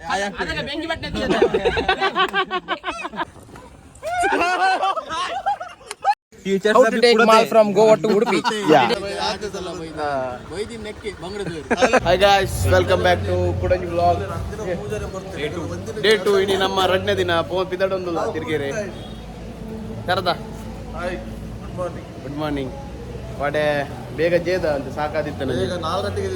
How to take maal from Goa to Udupi. Yeah. Hi guys, welcome back to Kudanji vlog. Day 2 ಇನಿ ನಮ್ಮ ರಡ್ನೇ ದಿನ ಪಿದಡೊಂದುಲ್ಲ ತಿರ್ಗೇರೆ ಕರದ. Hi, good morning. Good morning. Vada ಬೇಗ ಜೇದ ಅಂತ ಸಾಕಾದಿತ್ತು ನನಗೆ. ಈಗ 4 ಗಂಟೆಗೆ.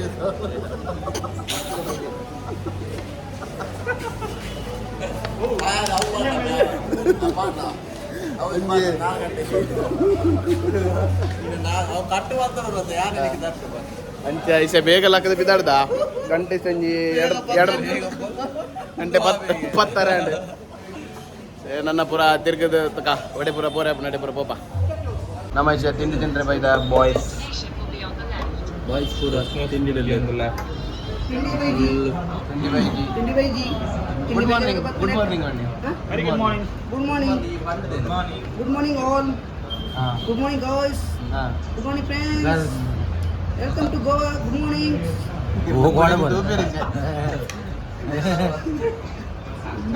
ಅಂಚ ಇಸೆ ಬೇಗ ಲಕ್ಕದ ಬಿದಾಡ್ದ ಗಂಟೆ ಸಂಜೆ ಎರಡು ಎರಡು ಗಂಟೆ ಪತ್ತರ ನನ್ನ ಪುರ ತಿರ್ಗದ ತಕ ಒಡೆ ಪುರ ಪೋರೆ ನಡೆ ಪುರ ಪೋಪ. ನಮ್ಮ ಇಸೆ ತಿಂಡಿ ತಿಂದ್ರೆ ಬೈದ ಬಾಯ್ಸ್. ಬಾಯ್ಸ್ ಪೂರ ತಿಂಡಿ. Good morning, good morning Anni. Very good morning. Good morning. Good morning all. Good morning guys. Good morning friends. Welcome to Goa. Good morning.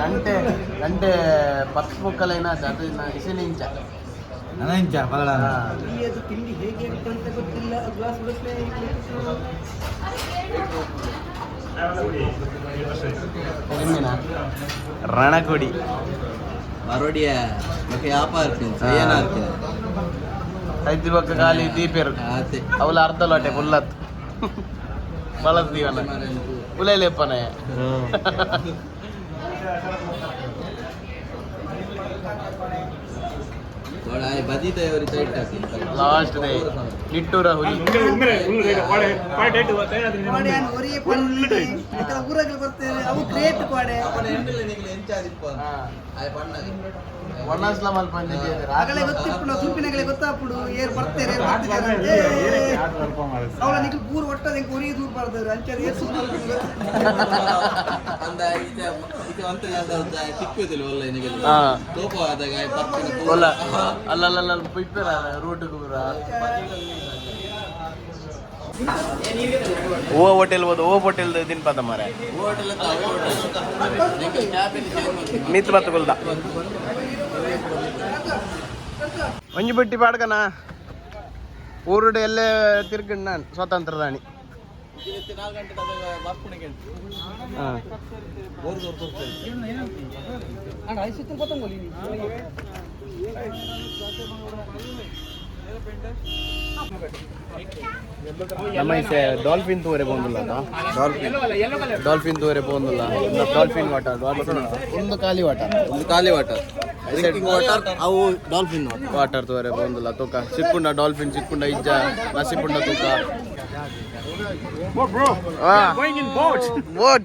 ಗಂಟೆ ಗಂಟೆ ಪತ್ತು ಮುಕ್ಕಲೈನ ಅದು ಇಸೆನೆ ಇಂಚ. ಅದು ತಿಂಡಿ ಹೇಗೆ ಅಂತ ಗೊತ್ತಿಲ್ಲ. ಗ್ಲಾಸ್ ರಣಕೊಡಿ ಮರೋಡಿಯ ಮತ್ತೆ ವ್ಯಾಪಾರ ಏನಾಗ್ತದೆ? ಐತಿ ಬೊಕ್ಕ ಖಾಲಿ ದೀಪೇರು. ಆತೆ. ಅವಲ ಅರ್ಧ ಲೋಟೆ ಫುಲ್ಲತ್ ಬಳಸ್ದೀವನ ಉಲೇಲೆಪ್ಪನೆ. ಲಾಸ್ಟ್ ಡೇ ನಿಟ್ಟೂರ ಹುಲಿ. ಕೋಡೆ ಒರಿಯೇ ಊರಾಗಲಿ ಬರ್ತೇನೆ ಅವು ಗ್ರೇಟ್ ಕೋಡೆ. ಒಣಸ್ಲ ಮಲ್ಪಂದೆ. ಆಗಲೇ ಗೊತ್ತಿಪ್ಪುಡು ಸುಂಪಿನಗಲೇ ಗೊತ್ತಾಪುಡು ಏರ್ ಬರ್ತೇನೆ ಅವಳ ನಿಕ್ಲು ಪೂರ್ ಒಟ್ಟದ ಎಂಕ್ ಒರಿಯೇ ದೂರ ಬರ್ತಾರೆ ಅಂಚೆ ಏರ್ ಸುತ್ತ. ಒಲ್ಲ ಅಲ್ಲಲ್ಲ ಪಿಪ್ಪೆರ ರೂಟ್ ಪೂರ ಓ ಹೋಟೆಲ್ ಹೋದ ಓ ಹೋಟೆಲ್ ತಿನ್ಪದ ಮಾರೆ ಮಿತ್ ಬತ್ತುಗುಲ್ದ ಒಂಜಿ ಬಿಟ್ಟಿ ಪಾಡ್ಕನ ಊರುಡು ಎಲ್ಲೇ ತಿರ್ಗಂಡ್ ನಾನು ಸ್ವತಂತ್ರದಾಣಿ. ನಮ್ಮ ಈಚೆ ಡಾಲ್ಫಿನ್ ತೂರೆ ಪೋಂದುಲ್ಲ, ಡಾಲ್ಫಿನ್ ತೂರೆ ಪೋಂದುಲ್ಲ. ಡಾಲ್ಫಿನ್ ವಾಟರ್, ಡಾಲ್ಫಿನ್ ಒಂದು ಖಾಲಿ ವಾಟರ್. ಒಂದು ಖಾಲಿ ವಾಟರ್, ಡ್ರಿಂಕಿಂಗ್ ವಾಟರ್ ಅವು ಡಾಲ್ಫಿನ್ ವಾಟರ್. ವಾಟರ್ ತೂರೆ ಪೋಂದುಲ್ಲ. ತೂಕ ಸಿಕ್ಕುಂಡ ಡಾಲ್ಫಿನ್ ಸಿಕ್ಕುಂಡ ಇಜ್ಜ ನಸಿಪುಂಡ ತೂಕ. Bro, going in boat. Boat.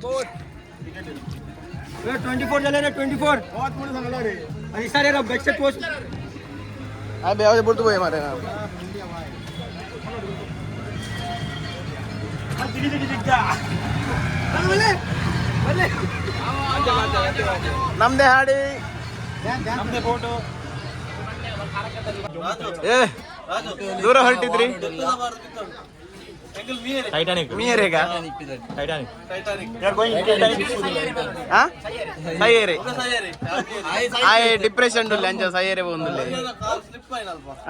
24 जने 24. अरे सारे रब बेडशीट पोस्ट. ಅದೇ ಯಾವ್ದು ಬುಡ್ದು ಪೋಯ್ ಮಾರೆ. ನಮ್ದೇ ಹಾಡಿ. ಏ ದೂರ ಹೊರಟಿದ್ರಿ. ಟೈಟಾನಿಕ್. ಮೀಯರೇಗ. Titanic. You are going Titanic. ಆ ಸೈಯೇರೆ ಆಯ್ ಡಿಪ್ರೆಷನ್ ಉಲ್ಲೆ ಅಂಚ ಸೈಯೇರೆ ಒಂದುಲ್ಲೆ.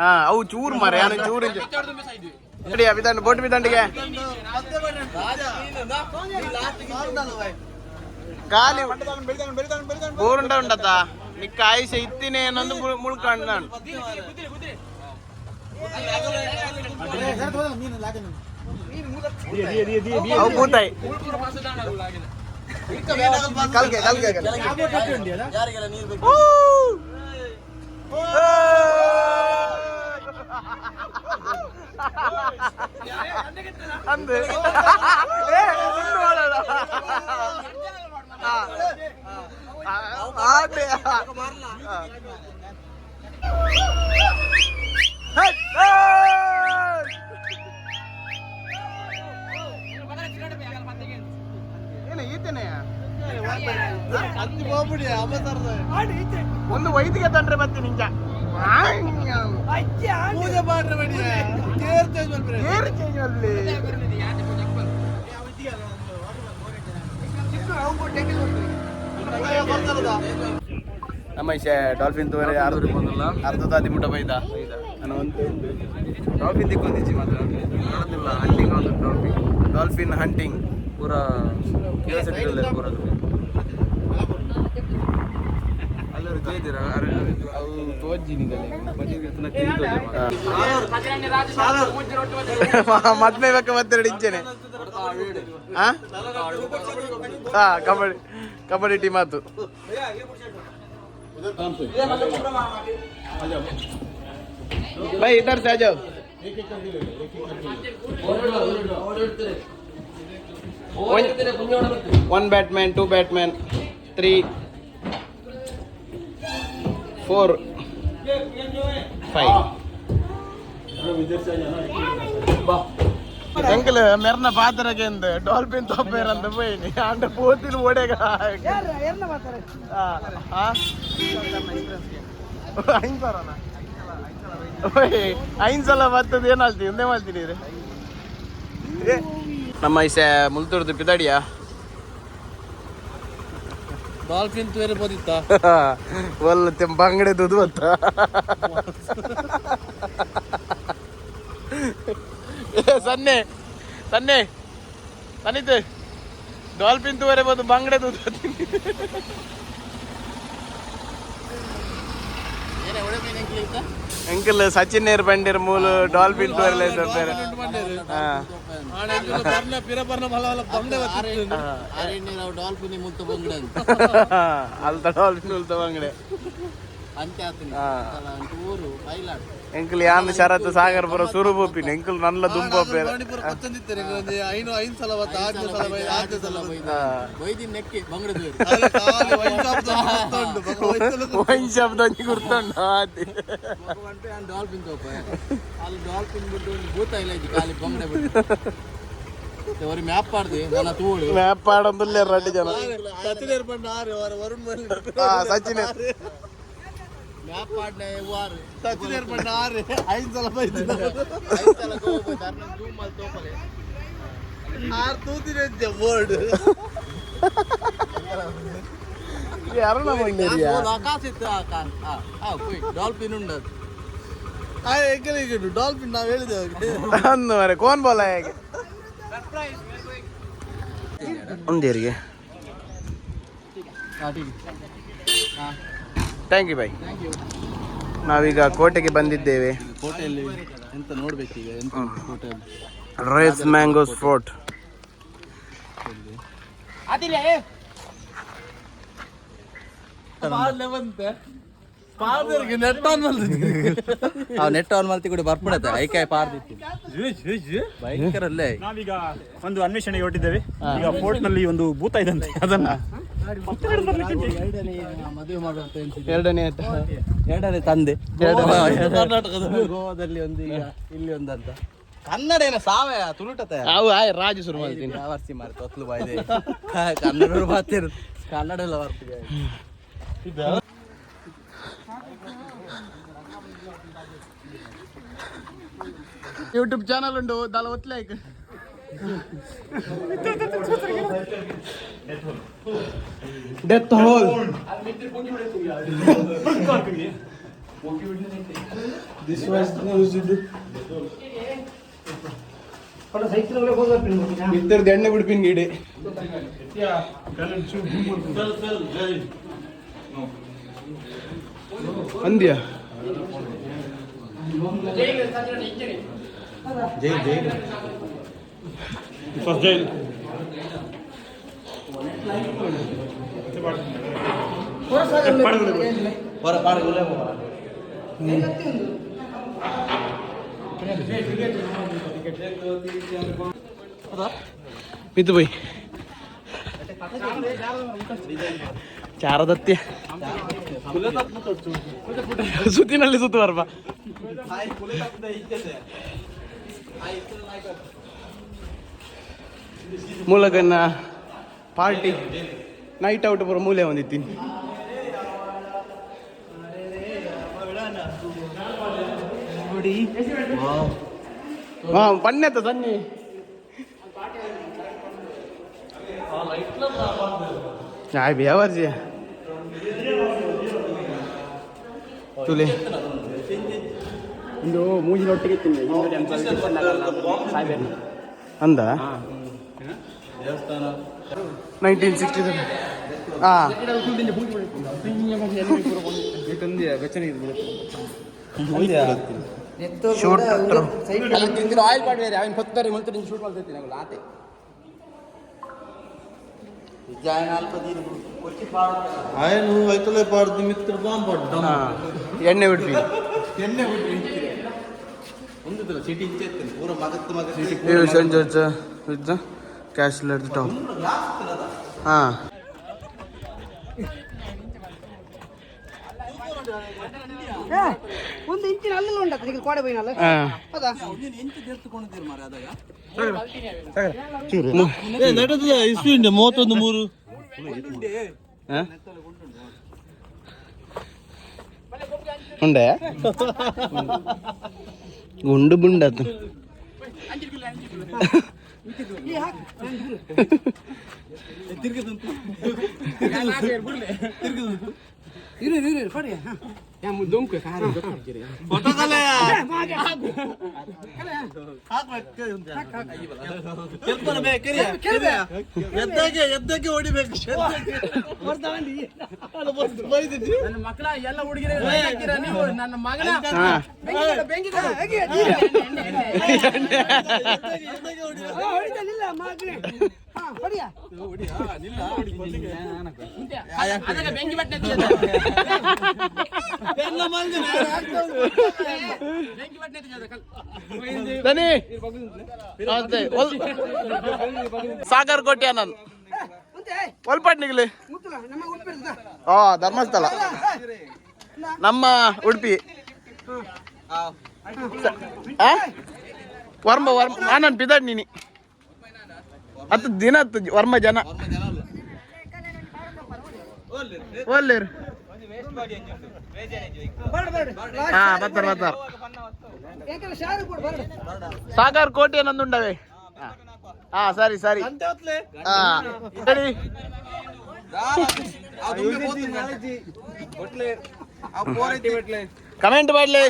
ಹಾ ಅವು ಚೂರು ಮಾರೆ ಯಾನು ಚೂರು ರೆಡಿ ಬಿದಂಡು ಬೋಟ್ ಬಿದಂಡಿಗೆ ಖಾಲಿ ಬೋರುಂಡ ಉಂಡತ ನಿಕ್ಕ ಆಯುಷ ಇತ್ತಿನೇ ಅನ್ನೊಂದು ಮುಳ್ಕಂಡ್ ನಾನು. ಅವು ಕೂತಾಯಿ ಕಲ್ಗೆ ಕಲ್ಗೆ ಕಲ್ಗೆ. ಅಂದು ಏ, ಉಂಡು ಮಾಡೋಣ. ಆ, ಆ, ಆಟೆ. ಹೇ, ಹೇ. ಏನು ಈತನೇ ಒಂದು ವೈದ್ಯಗೆ ತಂದ್ರೆ ಮತ್ತೆ ನಿಂಜ ಗೇರ್ ಚೇಂಜ್ ಅಲ್ಲಿ. ಅವು ನಮ್ಮ ಇಶೆ ಡಾಲ್ಫಿನ್ ತೋರೆ ಅರ್ಧ ತಾದಿ ಮುಟ್ಟ ಬೈದ. ನಾನು ಒಂದು ಡಾಲ್ಫಿನ್ ದಿಕ್ಕೊಂದಿಜ್ಜಿ ಮಾತ್ರ ನೋಡೋದಿಲ್ಲ. ಹಂಟಿಂಗ್ ಒಂದು ಡಾಲ್ಫಿನ್. Dolphin hunting. ಪೂರ ಕ್ಯೂರಿಯಾಸಿಟಿ ಪೂರ. ಅಲ್ಲವರು ತೇದಿರ. ಅವು ತೋಜ್ಜಿನಿ. ಮದ್ಮೆ ಬೇಕ ಮತ್ತೆರಡು ಇಂಚೆನೆ. ಹಾ ಹಾ, ಕಬಡ್ಡಿ ಕಬಡ್ಡಿ ಟೀಮ್ ಆತು. भाई, इधर से आ जाओ. One batsman, two batsman, three, four, five. Uncle ಮೆರ್ನ ಪಾತ್ರಕ್ಕೆ ಡಾಲ್ಫಿನ್ ತಪ್ಪೇರಂತ ಪೋಯಿನಿ ಅಂಡ ಪೋತಿನ ಓಡೇಗ. ಐನ್ ಸರನ ಐನ್ ಸಲ ಬರ್ತದೆ. ಏನಾಳ್ತಿ ಒಂದೇ ಮಾಡ್ತೀನಿ. ನಮ್ಮ ಇಸೆ ಮುಲ್ತುರ್ದು ಪಿದಾಡಿಯ. ಡಾಲ್ಫಿನ್ ತೂಯರೆ ಪೋದಿತ್ತ. ಒಲ್ಲ ಬಂಗಡೆ ದುದು ಬತ್ತ. ಸನ್ನೆ ಸನ್ನೆ ಸನ್ನಿತ್, ಡಾಲ್ಫಿನ್ ತೂವರೆ ಬೋದು ಬಂಗಡೆ ದುದು. ಅಂಕಲ್ ಸಚಿನ್ ನೇರ್ ಬಂಡಿರ್ ಮೂಲು ಡಾಲ್ಫಿನ್ ತೂವರೆ ಬೇರೆ. ಡಾಲ್ಫಿನ್ ಮುಲ್ತ ಬಂಗಡೆ. ಅಲ್ತ ಡಾಲ್ಫಿನ್ ಮುಲ್ತ ಬಂಗಡೆ. ಅಂತೆ ಆತನಿ ಊರು ಪೈಲಾಟ್. ಎಂಕಲ್ ಯಾನ್ ಶರತ್ ಸಾಗರ್ ಬರೋ ಸುರು ಬೋಪಿನ ಎಂಕಲ್ ನಲ್ಲ ದುಂಬ. ಬೈದಿನ ನೆಕ್ಕಿ ಬಂಗಡೆ. ವೈನ್ ಶಾಪ್ ದಂಜಿ ಗುರ್ತುಂಡು ಆತಿ. ಡಾಲ್ಫಿನ್ ತೋಪ ಅಲ್ಲಿ ಡಾಲ್ಫಿನ್ ಬಿಟ್ಟು ಒಂದು ಭೂತ ಇಲ್ಲ ಇಜ್ಜಿ, ಖಾಲಿ ಬಂಗಡೆ ಬಿಟ್ಟು ಅವ್ರಿ ಮ್ಯಾಪ್ ಪಾಡ್ದು ನನ್ನ ತೂಳು. ಮ್ಯಾಪ್ ಪಾಡೊಂದುಲ್ಲೆರ್ ರಡ್ಡ್ ಜನ. ಹಾ, ಸಚಿನ್. ಮ್ಯಾಪ್ ಪಾಡ್ನೆ ವಾರು. ಐದು ಸಲ. ಐದು ಸಲ ಜೂಮ್ ಅಲ್ಲಿ ತೋಪಲೆ. ಬೋರ್ಡ್ ಯಾರು ನಮ್ಮ. ಆಕಾಶ ಇತ್ತು ಡಾಲ್ಫಿನ್ ಉಂಡದು. ಡಾಲ್ಫಿನ್ ನಾವು ಹೇಳಿದ್ದೇವೆ. ಅಂದು ಮಾರೆ ಕೋನ್ ಬೋಲ ಹೇಗೆ ಒಂದೇರಿಗೆ. Thank you bye. ನಾವೀಗ ಕೋಟೆಗೆ ಬಂದಿದ್ದೇವೆ. ಕೋಟೆಯಲ್ಲಿ ಎಂತ ನೋಡ್ಬೇಕು ಈಗ? ಎಂತ ಉಂಟು ಕೋಟೆಯಲ್ಲಿ? Reis Magos fort. Net on net on ಮಲ್ತಿ ಕೂಡ ಬರ್ಪಡತ್ತೆ ಐಕಾಯ್ ಪಾರ್ದಿತ್ತು ಭಯಂಕರಲ್ಲೇ. ನಾವೀಗ ಒಂದು ಅನ್ವೇಷಣೆಗೆ ಹೊರಟಿದ್ದೇವೆ. ಈಗ ಫೋರ್ಟ್ ನಲ್ಲಿ ಒಂದು ಭೂತ ಇದಂತೆ, ಅದನ್ನ ಮದುವೆ ಮಾಡುವಂತ ಎನ್ಸಿದೆ. ಎರಡನೇ. ಎರಡನೇ ತಂದೆ ಕರ್ನಾಟಕದ ಗೋವಾದಲ್ಲಿ ಒಂದು, ಈಗ ಇಲ್ಲಿ ಒಂದಂತ. ಕನ್ನಡ ಏನ ಸಾವಯ ತುಳುಟತೆ. ಅವು ಆಯ್ ರಾಜು ಶುರು ಮಾಡ್ತೀನಿ. ವರ್ಸಿ ಮಾರಿ ತೊತ್ಲು ಬಾಯ್ದೆ ಕನ್ನಡ ಮಾತಿರು ಕನ್ನಡ ಎಲ್ಲ ಬರ್ತದೆ. ಯೂಟ್ಯೂಬ್ ಚಾನಲ್ ಉಂಟು ದಲ ಒತ್ಲಾಯ್ಕ್. Death hole. This was ಇದ್ದರ್ದು ಎಣ್ಣೆ ಬಿಡ್ಪಿನ್ ಗಿಡಿ. ಅಂದ್ಯಾ? ಜೈಲ್. ಮಿತ್ತು ಬೈ ಚಾರದತ್ಯ ಸುತ್ತಿನಲ್ಲಿ ಸುತ್ತು ಬರ್ಬ. ಮೂಲಗನ್ನ ಪಾರ್ಟಿ ನೈಟ್ ಔಟ್ ಬರೋ ಮೂಲೆ ಒಂದಿತ್ತೀನಿ. ಹಾ ಬನ್ನೆತ್ತ ಸನ್ನಿ. ಆಯ್ ಬೇವರ್ಜಿ ತುಲೆ. ಒಂದು ಮೂಜಿನೊಟ್ಟಿಗೆ ತಿಂದೆ ಸಾಯ್ಬೇರು. ಅಂದ 1960. ಹಾಂ, ಶೂಟ್. ಆಯಿಲ್ ಪಾಡ್ವೇರಿ ಅವನ್ ಪತ್ತರಿ ಮುಲ್ತರಿ ಶೂಟ್ ಮಾಡ್ತಿರ್ತೀನಿ ನಾವು ಆತೆ. ಆಯನು ಐತಲೇ ಪಾಡ್ದು ಮಿತ್ರ ಬಾಂಬ್ ಪಡ್ಡ. ಎಣ್ಣೆ ಬಿಡ್ವಿ. ಎಣ್ಣೆ ಬಿಟ್ಟು ಒಂದು ಸಿಟಿ ಇಂಚೆ ಇತ್ತು ಪೂರ ಮಗತ್ತು ಮಗ. Saint George with the castle at the top. ಹಾಂ. ಒಂದು ಇಂಚಿನ ಅಲ್ಲೆಲ್ಲ ಉಂಟು ಈಗ ಕೋಡೆ ಬೈನಲ್ಲ. ಹಾಂ. ಹೌದಾ? ನಡೆದ ಇಸ್ವಿ 31 3. ಹಾಂ, ಉಂಡೆ ಗುಂಡು ಬುಂಡಾತು. ಇರು ಇರು ಇರು ಕೊಡಿ. ಎದ್ದಾಗೆ ಎದ್ದಾಗೆ ಹೊಡಿಬೇಕು. ನನ್ನ ಮಕ್ಕಳ ಎಲ್ಲ ಹುಡುಗಿರ ನೀವು ನನ್ನ ಮಗನ. ಹೊಡಿತಾನಿಲ್ಲ ಮಗನೇ. ಹಾ, ಹೊಡಿಯ. ಅದನ್ನ ಬೆಂಕಿ ಬಟ್ಟೆ. ಬೆಂಕಿ ಬಟ್ಟೆ. ದನಿ ಅದೇ, ಸಾಗರ್ ಕೋಟೆ ನಾನು. ಮುಂದೆ. ಒಲ್ಪಾಟ್ನಿಗ್ಲಿ. ಮುತ್ತಲ ನಮ್ಮ ಉಡುಪಿ ಇರ್ತದ. ಆ ಧರ್ಮಸ್ಥಳ, ನಮ್ಮ ಉಡುಪಿ. ಆ? ವರ್ಮ ವರ್ಮ ನಾನು ಬಿದಾಡ್ ನೀನಿ ಹತ್ತು ದಿನ ಹತ್ತು ವರ್ಮ ಜನ ಒಲ್ಲೇರು. Bird bird. ಹಾ, ಬರ್ತಾರ ಬರ್ತಾರ. ಯಾಕಂದ್ರೆ ಶಾರು ಕೂಡ ಬರ್ಡ್. ಸಾಗರ್ ಕೋಟೆ ನಂದುಂಡವೆ. ಹಾ, ಸರಿ ಸರಿ. ಹಾ, ಸರಿ. ಕಮೆಂಟ್ ಮಾಡ್ಲಿ.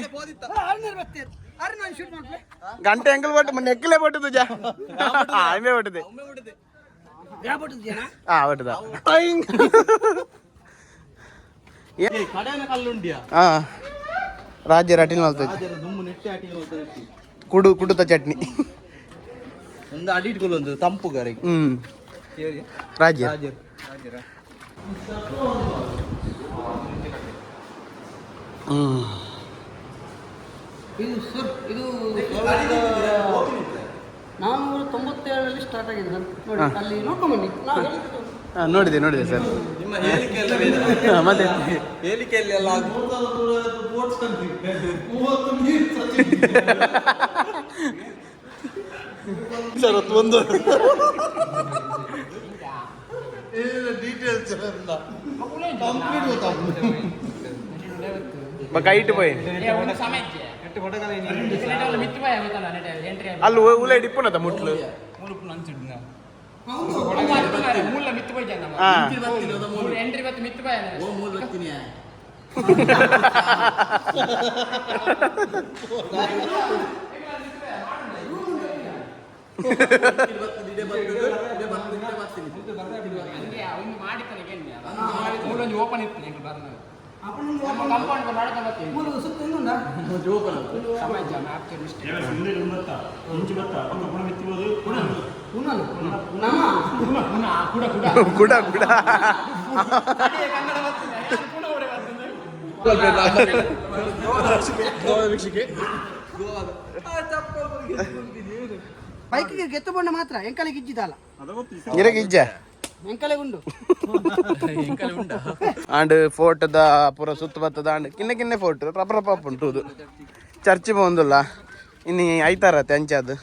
ಅರ್ನರ್ ಬರ್ತೀರ್ ಅರ್ನ ಶೂಟ್ ಮಾಡ್ಲೆ. ಗಂಟೆ ಎಂಕಲ್ ಪಟ್ಟು ನೆಕ್ಕಲೇ ಪಟ್ಟದು ಜಾ ಆಮೆ ಪಟ್ಟದೆ. ಯಾವ ಜನ? ಹಾ, ಪಟ್ಟದ. ಕಡೆನ ಕಲ್ಲುಂಡಿಯ. ಹಾ, ರಾಜ್ಯ ಅಟಿಲ್ ಮಲ್ತದೆ. ದುಮ್ಮು ನೆಟ್ಟಿ ಅಟಿಲ್. ಕುಡು ಕುಡುತ ಚಟ್ನಿ. ಒಂದು ಅಡಿಟ್ಕೊಲ್ಲ ಒಂದು ತಂಪು ಗರಿಗೆ. ರಾಜ್ಯ. ಇದು ಸರ್, ಇದು 497ರಲ್ಲಿ ಸ್ಟಾರ್ಟ್ ಆಗಿದೆ ಸರ್. ನೋಡಿ, ಅಲ್ಲಿ ನೋಡ್ಕೊಂಬನ್ನಿ ನಾವು ಹೇಳಿದ್ದು. ಹಾ, ನೋಡಿದೆ ನೋಡಿದೆ ಸರ್. ನಿಮ್ಮ ಹೇಳಿಕೆ ಎಲ್ಲ. ಮತ್ತೆ ಹೇಳಿಕೆಯಲ್ಲಿ ಎಲ್ಲ ಸರ್ ಒಂದು ಡೀಟೇಲ್ಸ್ ಕಂಪ್ಲೀಟ್ ಗೊತ್ತಾಗ್ತದೆ. ಕೈಟ್ ಪೋಯಿ ಅಲ್ಲಿ ಉಲೆ ಇಪ್ಪುನದ ಮುಟ್ಲು. ಹಾ. ಎಂಟ್ರಿ ಬತ್ತು ಮಿತ್ತು ಬಾಯ. ಓ ಮೂರು ಬರ್ತೀನಿ. ಹಂಗೆ ಒಂದು ಮಾಡಿತ್ತಾನೆ. ಮೂಲೊಂದು ಓಪನ್ ಇತ್ತು ಎಂಕ್ಲು ಬರ್ನ ಕಾಂಪೌಂಡ್ ನಡ್ಕೊಂಡು ಬರ್ತೀವಿ. ಮೂರು ಸುತ್ತ ಇನ್ನೊಂದಾ? ಸಮಾಜ ಮ್ಯಾಪ್ ಮಿಸ್ಟೇಕ್. ಪುನಃ ನಮ್ಮ ಪುನಃ ಕೂಡ ಕೂಡ. ಕುಡ ಕುಡ. ಕನ್ನಡ ಬರ್ತದೆ ಪುನಃ ಓಡಿ ಬರ್ತದೆ. ಬೈಕಿಗೆ ಗೆತ್ತು ಬಣ್ಣ ಮಾತ್ರ ಎಂಕಲಿಗೆ ಇಜ್ಜಿದಲ್ಲ. ಇರಗೆ ಇಜ್ಜ. ಎಂಕಲೆ ಉಂಡು. ಆಂಡ್ ಫೋಟೋದ ಪೂರ ಸುತ್ತ ಬತ್ತದ ಆಂಡ್ ಕಿನ್ನೆ ಕಿನ್ನೆ ಫೋಟೋ ರಪ ರಪ ಉಂಟು. ಇದು ಚರ್ಚ್ ಪೋಂದುಲ್ಲ ಇನ್ನು ಐತಾರತ್ತೆ ಅಂಚಾದು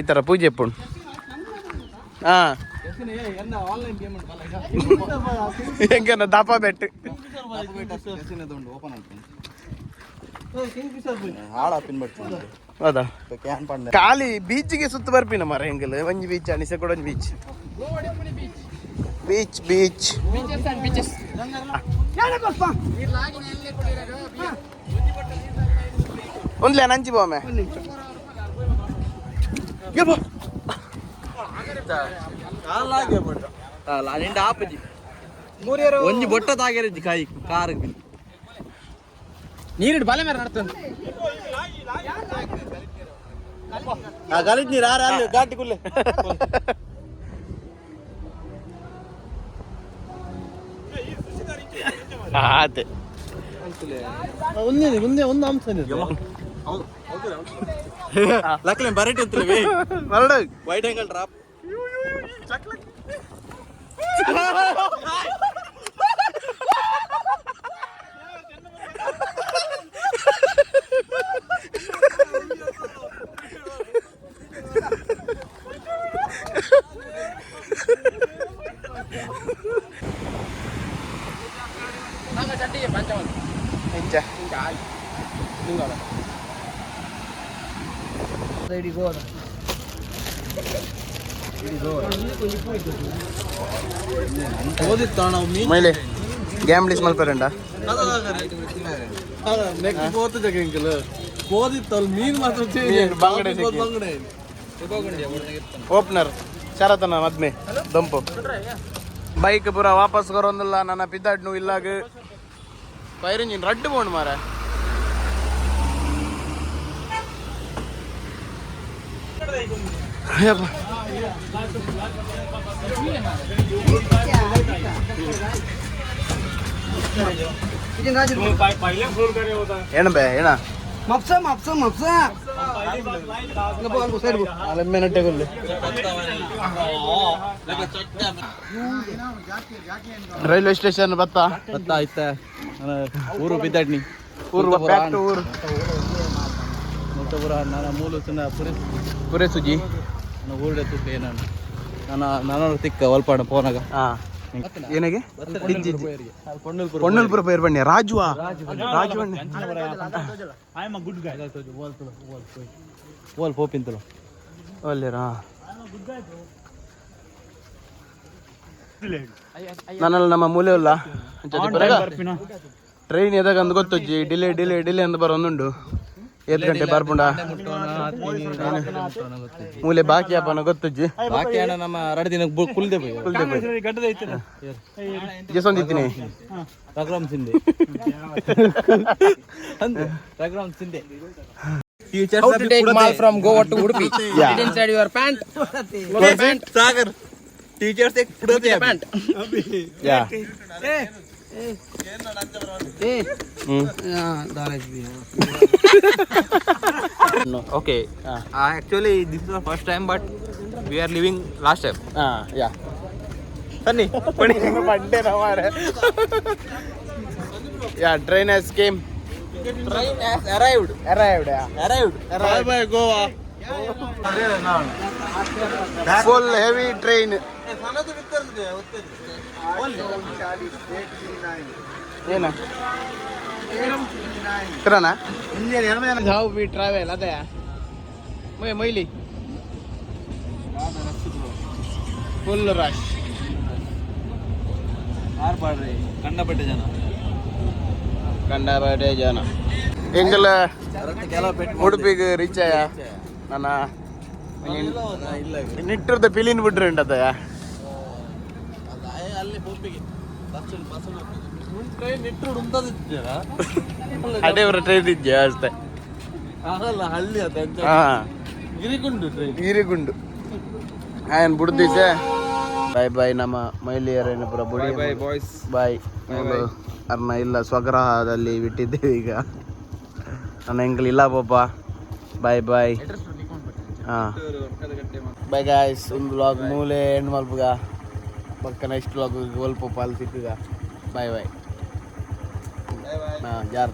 ಐತಾರ ಪೂಜೆ ಪುಣ್. ಹಾ, ಹೆಂಗನ ದಾಪ ಬೆಟ್ಟು. ಓಪನ್ ಆಯ್ತು. ಹೌದಾ? Can ಪಂಡ. ಖಾಲಿ ಬೀಚ್ಗೆ ಸುತ್ತ ಬರ್ಪಿನ ಮರ ಹೆಂಗಲ್ ಒಂಜಿ ಬೀಚ್ ಅನಿಸೆ ಕೂಡ ಒಂಜಿ beach. Beach beach. Beaches and beaches. ಒಂದ್ಲೆ ನಂಚಿ ಬಾಮೆ. ನಿಂಡ ಆಪಜಿ ಒಂಜಿ ಬೊಟ್ಟ ತಾಗೆರಜ್ಜಿ ಕಾಯಿ ಕಾರ್. ನೀರಿಡು ಬಲೆ ಮೇಲೆ ನಡ್ತದೆ. ಗಲೀಜ್ ನೀರು ಆರ ಅಲ್ಲಿ ಘಾಟಿ ಕುಲ್ಲೆ. ಆತೆ. ಒಂದೇ ಒಂದೇ ಒಂದು ಅಂಶ. ಲಕ್ಲೆ ಬರಟಿ ಅಂತಲೇ. ಬರಡು. Wide angle drop. ನಂಗೆ ಚಟ್ಟಿಗೆ ಪಂಚವನ್. ಇಂಚ. ನಿಂಗಲ್ಲ. ಇಡೀ ಗೋವಾದ. ಓದಿತ್ತ ನಾವು ಮೀನು. ಮೈಲೆ ಗ್ಯಾಮ್ಲಿಸ್ ಮಲ್ಪರಂಡ. ನೆಕ್ಸ್ಟ್ ಪೋತು ಜಗ ಕೋದಿತ್ತು ಅಲ್ಲಿ ಮೀನು ಮಾತ್ರ. ಮೀನು, ಬಂಗಡೆ ಸಿಕ್ಕಿ. ಬಂಗಡೆ. ಓಪನರ್ ಶರತನ ಮದ್ಮೆ ದೊಂಪು ಬೈಕ್ ಪೂರ ವಾಪಸ್ ಕೊರೊಂದಿಲ್ಲ ನನ್ನ ಪಿದ್ದಾಡ್ನು ಇಲ್ಲಾಗ. ಫೈರ್ ಇಂಜಿನ್ ರಡ್ಡು ಬೋಂಡು ಮಾರ. ಅಯ್ಯಪ್ಪ. ಏನ ಬೇ ಏನ? म्हापसा म्हापसा म्हापसा ಸೈಡ್. ಅಲೆಮ್ಮೆನಟ್ಟೆ ಕೊಲ್ಲೆ. ರೈಲ್ವೆ ಸ್ಟೇಷನ್ ಬತ್ತ. ಬತ್ತ ಆಯ್ತಾ ಊರು ಬಿದ್ದಾಡ್ನಿ. ಊರು, ಬ್ಯಾಕ್ ಟು ಊರು. ಮುಲ್ತಪುರ ನನ್ನ ಮೂಲ ಪುರಿ. ಪುರೆ ಸುಜಿ. ನನ್ನ ಊರುಡೆ ತುಕ್ಕ ನಾನು ನನ್ನ ನಾನು ತಿಕ್ಕ ಒಲ್ಪಾಡ ಪೋನಾಗ. ಹಾ, ಏನಾಗೆ ಪೊನ್ನಲ್ಪುರ ಪೇರ್ ಬಣ್ಣೆ ರಾಜುವಾ ರಾಜು ಅಣ್ಣ. I am a good guy. ಓಲ್ ಪೋಪಿಂತಲು. ಒಲ್ಲೇರಾ ನನ್ನಲ್ಲಿ ನಮ್ಮ ಮೂಲೆ ಉಲ್ಲ. ಟ್ರೈನ್ ಎದಾಗ ಅಂದ್ ಗೊತ್ತುಜ್ಜಿ. ಡಿಲೇ ಡಿಲೇ ಡಿಲೇ ಅಂದ್ ಬರೋದುಂಡು. ಏತ್ ಗಂಟೆ ಬರ್ಪುಂಡ, ಮೂಲೆ ಬಾಕಿ ಅಪ್ಪನ ಗೊತ್ತುಜ್ಜಿ. ಬಾಕಿ ಅಣ್ಣ ನಮ್ಮ ಎರಡು ದಿನ ಕುಲ್ದೆ ಪೋಯಿ. ಗಡ್ಡದ ಐತಲ್ಲ. ಜಸೊಂದಿದ್ದೀನಿ. ರಘುರಾಮ್ ಸಿಂಧೆ ಅಂದೆ, Raghuram Shinde. How to take mall from Goa to Udupi? Yeah. Get inside your pant. Pant. Sagar teachers pant. Yeah. Hmm. Okay. Actually, this is the first time, but we are leaving last time. ಹಾ, ಯಾ, ಬನ್ನಿ ಬನ್ನಿ ಬಂಡೆ ಮಾರೆ. Yeah, train has came. Train has arrived. Arrived. Arrived. Bye bye Goa. Full heavy train. ಏನ ಕಿರಣ, how we travel ಅದೇ Moily full rush. ಪಾಡ್ರಿ ಕಂಡಪಟ್ಟೆ ಜನ. ಕಂಡಪಟ್ಟೆ ಜನ ಎಂಕಲ್. ಕೆಲವು ಪೆಟ್ಟು. ಉಡುಪಿಗೆ ರೀಚ್ ಆಯ. ನನ್ನ ಇಲ್ಲ. ನಿಟ್ಟುರ್ದ ಪಿಲಿನ್ ಬಿಡ್ರಿ ಉಂಟದಯ. ಅಲ್ಲಿ ಪೋಪಿಗೆ ಬಸ್ ಬಸ್ ಟ್ರೈನ್ ಇಟ್ಟರು ಉಂಟದಿದ್ದೀರಾ. ಅದೇ ಟ್ರೈನ್ ಇದೆಯಾ ಅಷ್ಟೇ. ಆಗಲ್ಲ, ಹಳ್ಳಿ ಅದ. ಹಾ. ಗಿರಿಗುಂಡು ಟ್ರೈನ್. ಗೀರಿಗುಂಡು ಆಯನ್ ಬಿಡ್ದಿಸೆ. ಬಾಯ್ ಬಾಯ್ ನಮ್ಮ ಮಹಿಳೆಯರೇನು ಪುರ ಬುಡಿ. Bye boys. ಬಾಯ್. ಅರ್ನ ಇಲ್ಲ ಸ್ವಗ್ರಹದಲ್ಲಿ ಬಿಟ್ಟಿದ್ದೇವೆ ಈಗ. ನನ್ನ ಎಂಕಲ್ ಇಲ್ಲ ಪಾಪ. Bye bye. ಹಾಂ, ಬಾಯ್ ಗಾಯ್ಸ್. ಒಂದು ವ್ಲಾಗ್ ಮೂಲೆ ಎಂಡ್ ಮಲ್ಪುಗ. ಪಕ್ಕ ನೆಕ್ಸ್ಟ್ ವ್ಲಾಗ್ ಒಲ್ಪ ಪಾಲ್ ಸಿಕ್ಕುಗ. Boy bye. ಹಾಂ, ಜಾರ್.